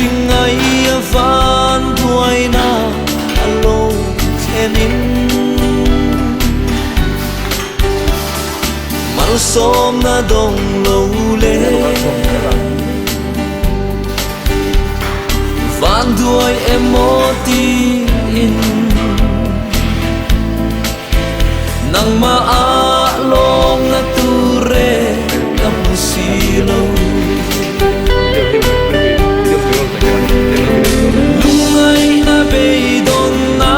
Mihring ngaih a van buaina a lo thlenin Malsawmna dawng lo le Vanduai emaw tiin Nangmah ah lawmna tur e ka hmu si lo. Lungngaihna beidawnna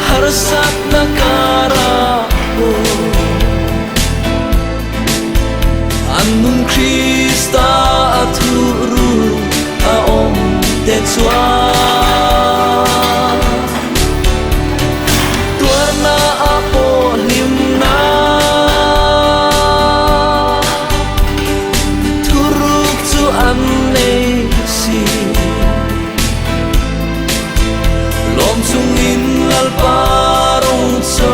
harsatna karah pawh An nun Krista a thuhru a awm te chuan tuarna a pawh hlimna thuruk chu an nei si. Lawm chungin Lalpa rawng cho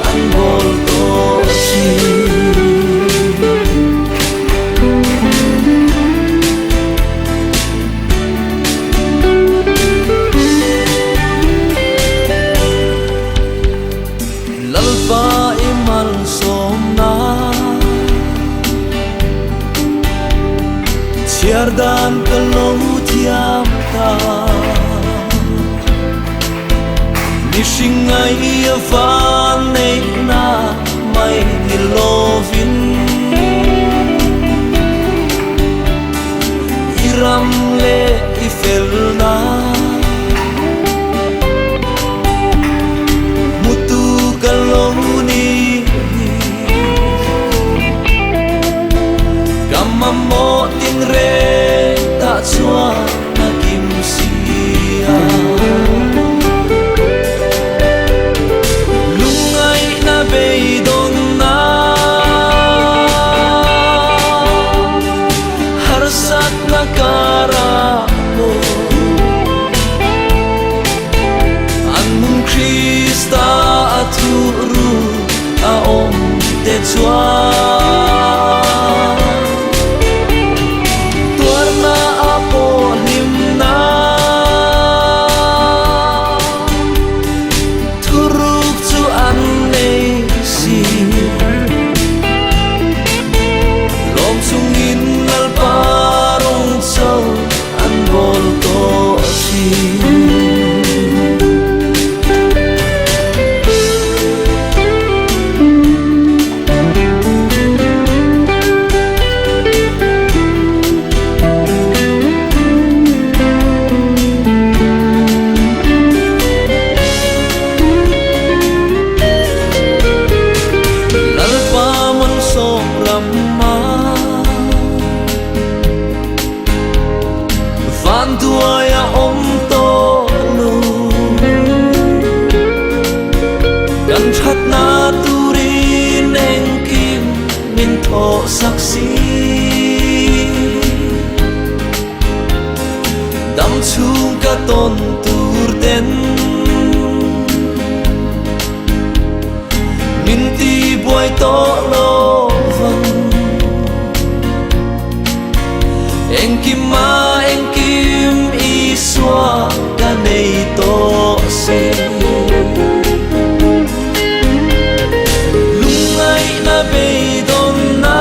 an bawl tawh thin. Lalpa i malsawmna chhiar dan ka lo thiam ta. Mihring ngaih a van neihna mai ni lovin I ram leh i felna hmutu ka lo ni hi. Ka mamawh tinreng tah chuan a kim si a. Lungngaihna beidawnna harsatna karah pawh an nun Krista a thuhru a awm te chuan. Tuarna a pawh hlimna thuruk chu an nei si. Lawm chungin Lalpa rawng cho an bawl tawh thin. Lalpa malsawm ramma Vanduai a awm tawh lo. Kan thatna turin engkim min thawh sak si. Dam chhung ka tawn tur ten min ti buai tawh lo vang. Engkim a engkim Isua ka nei tawh si. Lungngaihna beidawnna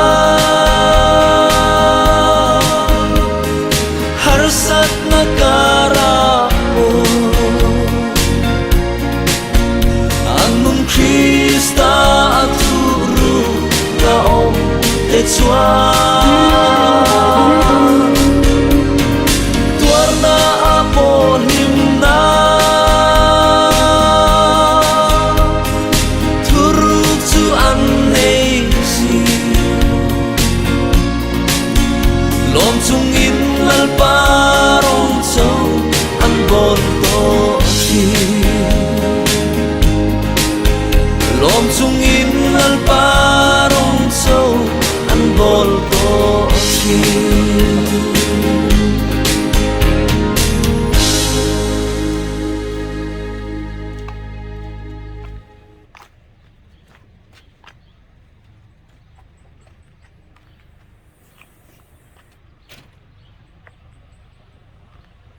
harsatna karah pawh An nun Krista a thuhru ka awm te chuan tuarna a pawh hlimna thuruk chu an nei si. Lawm chungin Lalpa rawng cho an bawl tawh thin. Lawm chungin Lalpa rawng cho an bawl tawh thin.